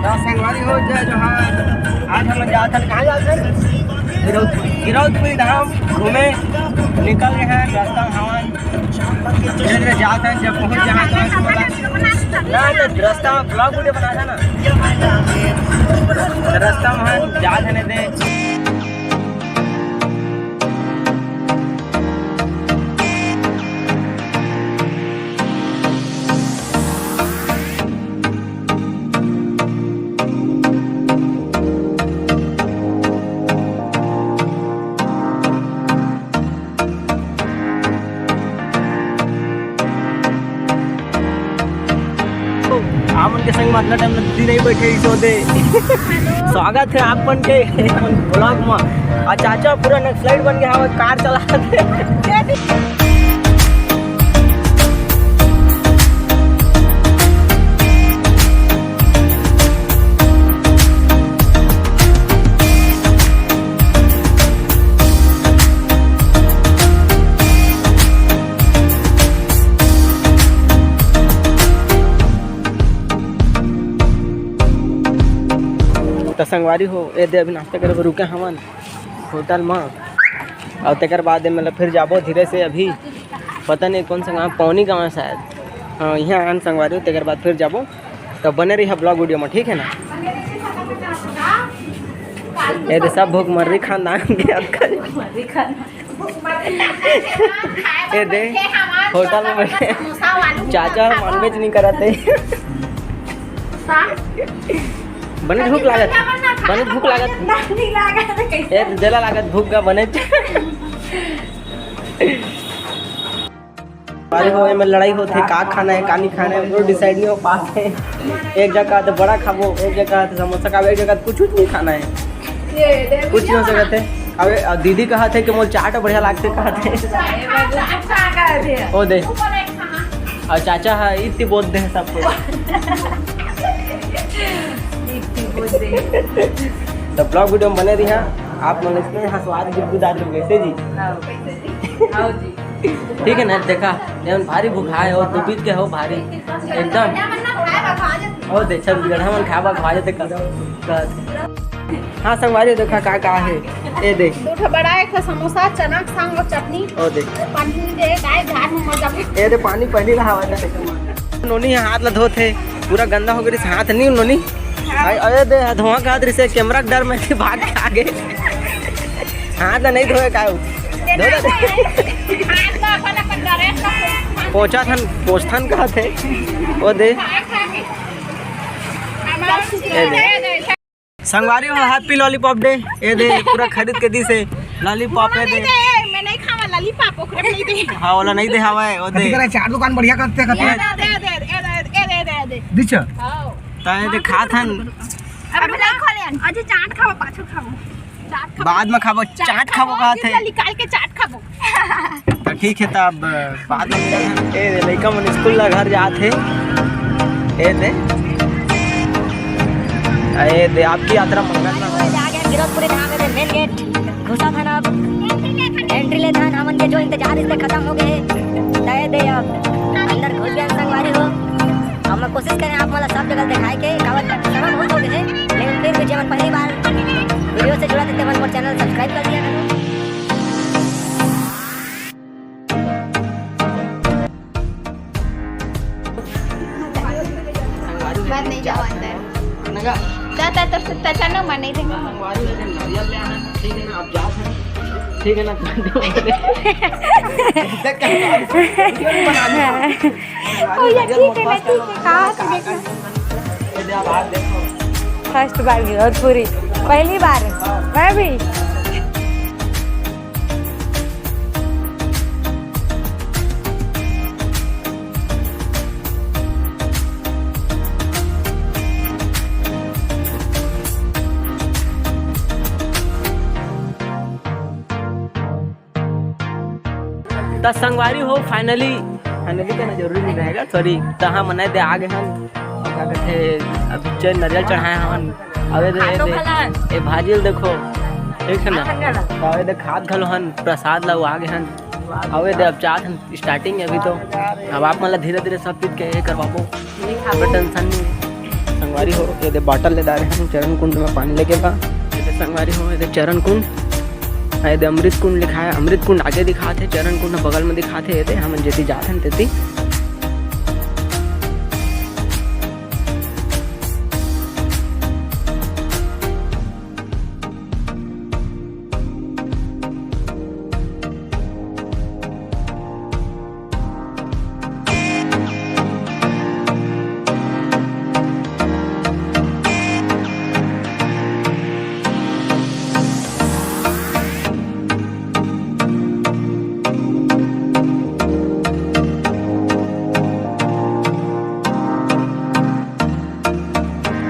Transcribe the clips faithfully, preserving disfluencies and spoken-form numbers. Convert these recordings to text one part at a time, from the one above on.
तो संगवारी हो, जय जोहार। आज हम जात हन, कहाँ जात हन? गिरौदपुरी। गिरौदपुरी धाम घूमे निकल गए हैं। रास्ता में हवन, धीरे धीरे जात हन, जब पहुँच जाए तो आपको बता-, ना, तो रास्ता में vlog video बना था ना, तो रास्ता में हम जात हन दे। आप मन के संग में अतना टाइम नदी नहीं बैठे, इस ओदे। स्वागत है आप मन के अपन vlog में। और चाचा पूरा नक्सलाइट बन गया है, कार चलाते। त संगवारी हो, ए दे अभी नाश्ता करे बर रुके हवन होटल म, अउ तेकर बाद ए मतलब फिर जाबो धीरे से। अभी पता नहीं कौन सा गाँव, पौनी गाँव है शायद। हाँ, यहाँ आन संगवारी हो, तेकर बाद फिर जाबो। तो बने रहिए vlog video में, ठीक है ना? ये दे सब भूख मर्री खानदान के अतका। ए दे, होटल में बैठे। चाचा हम non-veg नहीं करते। बने भूख लागत, बने भूख लागत। ए, जेला लागत भूख का बने। अरे हो, एमे लड़ाई होथे, का खाना है, का नहीं खाना है, वो decide नहीं हो पाथे। एक जगह तो बड़ा खाबो, एक जगह तो समोसा खाबो, एक जगह तो कुछ, कुछ नहीं खाना है, कुछ नहीं हो सकत है। अबे, अ, दीदी कहत है कि मोर चाट बढ़िया लागथे, कहत है। ओ दे, अउ चाचा हा इतनी बोल दे सब कुछ। तो vlog video में बने रहिहा, आप मन इसमें हंसवा के गुदगुदा दूंगे से जी। ठीक है ना, देखा, एमन भारी भुखाए हो, दुबित के हो भारी, एकदम। ओ दे, छत्तीसगढ़ हमन खाए बा, खवा जाते कर। हाँ संगवारी, देखा का का है, ए दे। दो ठो बड़ा, एक ठो समोसा, चना के संग और चटनी। ओ दे। पानी दे, गाय झाड़ में मर जाबे। ए दे, पानी पहली रहा वाला। नोनी हाथ ला धोत हे, पूरा गंदा हो गइस हाथ, नहीं नोनी? हाँ। अरे, अरे दे, धुआं का दृश्य, कैमरा के डर में भाग के आगे। हाथ ला नहीं धोए का? धो दे। हाथ ला अपन, अपन डरे से पोंछा थन, पोंछथन कहत हे। ओ दे। ए दे। संगवारी हो, happy lollipop day। ए दे, पूरा खरीद के दिस हे lollipop, ए दे। मैं नहीं खावा lollipop, ओकरे नहीं दे। हाँ, वाला नहीं दे हवाए, ओ दे। अभी तेरा चाट दुकान बढ़िया करते हैं, ए करते हैं। दे, दे, दे, ए दे, ए दे, ए दे, ए दे। दिच्छा। हाँ। ताए दे खात हन। अभी नहीं खा ले, अजी चाट खावा, पाछू खावा। चाट खावा। बाद में खाबो, चाट खाबो, खाबो, कहत हे। निकाल के चाट खाबो। तो ठीक है, तब बाद में मिलते हैं। ए दे, लइका मन स्कूल ला घर जात हे। ए दे। ए दे, आपकी यात्रा मंगल ना हो। आ गए गिरौदपुरी धाम, ए दे, main gate। घुसा था ना अब। Entry ले था ना, हमन के जो इंतजार इससे खत्म हो गए। तो ए दे, अब अंदर घुस गए संगवारी हो। अब मैं कोशिश करें आप मतलब सब जगह दिखाए के, काबर समय बहुत हो गए, लेकिन फिर भी जेमन पहली बार video से जुड़ा थे, तेमन मोर channel subscribe कर दिया करो। बात नहीं जाओ अंदर। जा, जा, जा, जा, जा, ना, मन नहीं देंगे। ठीक है ना? ओ, ये ठीक है ना, ठीक है, कहाँ से देखना? First बार गिरौदपुरी, पहली बार मैं भी। त संगवारी हो, finally, finally कहना जरूरी नहीं रहेगा, sorry, तहाँ मनाए दे आ गए हन। का कहते, अभी चल नरियल चढ़ाए हन। अबे दे, खातो दे, खला। ए भाजी ल देखो, ठीक है ना? खात खला। अबे दे खात घलो हन, प्रसाद ला आ गए हन। अबे दे अब चाट हन, starting है अभी तो। अब आप मन ला धीरे-धीरे सब चीज के ये करवाबो। ये खाबो। कोई tension नहीं है। संगवारी अरे हो, ये दे bottle ले डारे हन चरण कुंड में पानी लेके बा। ये दे संगवारी हो, ये दे चरण कुंड, ये दे अमृत कुंड लिखा है। अमृत कुंड आगे दिखात हे, चरण कुंड बगल में दिखात हे। ये दे हमन जेती जात हन तेती।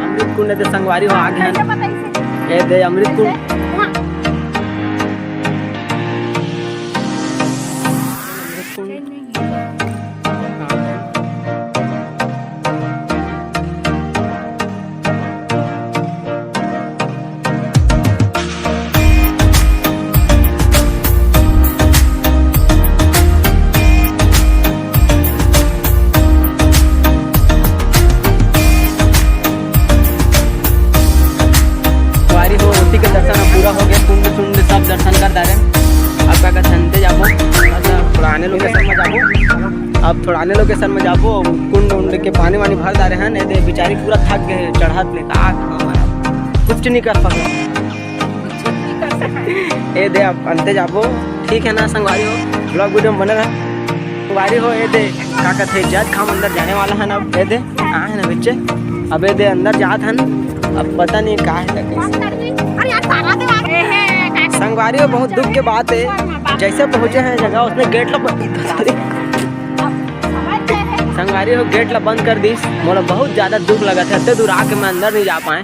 अमृत कुंड दे संगवारी हो, आगे हन। ये दे अमृत कुंड। अमृत कुंड। संगवारी हो, ओती के दर्शन ह पूरा हो गया, कुंड सुंड सब दर्शन कर डारे। अब का कहते हन, ते जाबो, थोड़ा सा पुराने location में जाबो। अब थोड़ा आने location में जाबो, कुंड उंड के पानी वानी भर डारे हन। ये दे बेचारी पूरा थक गए चढ़त में, का कहूँ मैं, कुछ नहीं कर सकते। ये दे अब अंते जाबो, ठीक है ना संगवारी हो, vlog video में बने रहा। संगवारी हो, ये दे का कहते जैतखाम अंदर जाने वाला है ना। अब ये दे आ है ना बच्चे, अब ये दे अंदर जात हन। अब पता नहीं का है तक। अरे यार, तारा दे आगे। संगवारी हो, बहुत दुख के बात है, जैसे पहुंचे हैं जगह, उसने गेट ला बंद, sorry। संगवारी हो, गेट ला बंद कर दीस। मोला बहुत ज्यादा दुख लगा था, इतने दूर आके मैं अंदर नहीं जा पाए।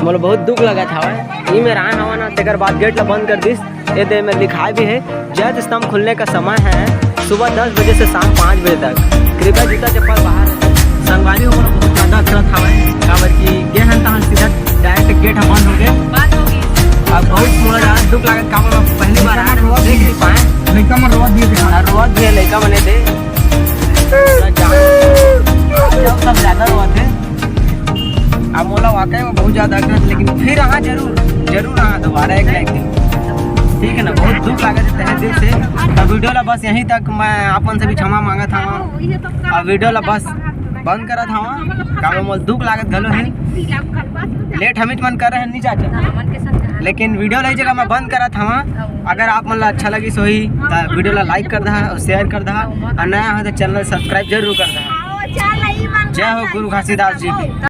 मोला बहुत दुख लगा था भाई। ई मेर आए हवा ना, तेकर बाद गेट ला बंद कर दीस। ये दे में लिखाए भी है, जैतखाम खुलने का समय है सुबह दस बजे से शाम पाँच बजे तक। कृपया जूता चप्पल बाहर रखें। संगवारी हो, मोला बहुत ज्यादा अखरत हवय, काबर कि गे हन तहाँ सीधा direct गेट ह बंद हो गए। बंद हो गई। अब बहुत मोला ज्यादा दुख लागत, काबर मैं पहली बार आए, देख नहीं पाए। लइका मन रोवत भी हे। हाँ, रोवत भी हे लइका मन दे। पूरा जाम। सब ज्यादा रोवत हे। अब मोला वाकई में बहुत ज्यादा अखरत, लेकिन फिर हाँ जरूर, जरूर हाँ दोबारा एक ना एक दिन। ठीक है ना, बहुत दुख लागत है तहे दिल से। अब video ला बस यहीं तक, मैं आपन से भी क्षमा मांगत हूँ। अब video ला बस बंद करत हूँ, काबर मोला दुख लागत घलो है। Late हमित मन कर रहे हैं, नहीं चाचा, लेकिन video ला जगह मैं बंद करत हूँ। अगर आप मन ला अच्छा लगी सोही तो video ला like कर दहा और share कर दहा, और नया हो तो channel subscribe जरूर कर दहा। जय हो गुरु घासीदास जी की।